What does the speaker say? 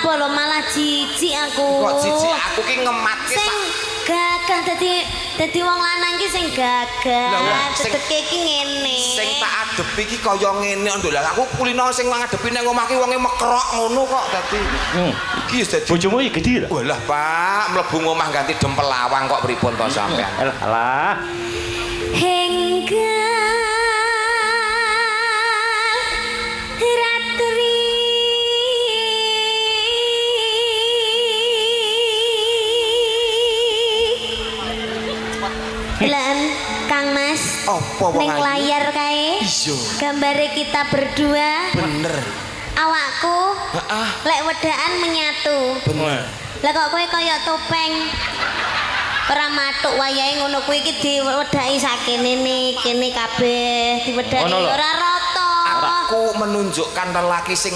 Lapo lo malah jijik aku. Kok jijik, aku ki ngematke Sing gagah dadi dadi wong lanang ki sing gagah. Lah, lah, sing- Teteke ki ngene. Sing tak adepi ki kaya ngene nduk. Lah aku kulino sing ngadepi nang omah ki wonge mekrok ngono kok dadi. Iki wis dadi Bojomu iki gedhi ta? Walah, Pak, mlebu ngomah ganti dempel lawang kok pripun to sampean? Alah, alah. Hingga ratri Lan Kang Mas, Apa wong ning ayu? layar kae Iya. gambare kita berdua, Bener. Awakku Heeh. lek wedaan menyatu. Bener. Lah kok kowe kaya topeng. Ora matuk wayahe ngono kuwi iki diwedaki sakene ne kene kabeh diwedaki Ngono lho. ora rata. Aku menunjukkan lelaki sing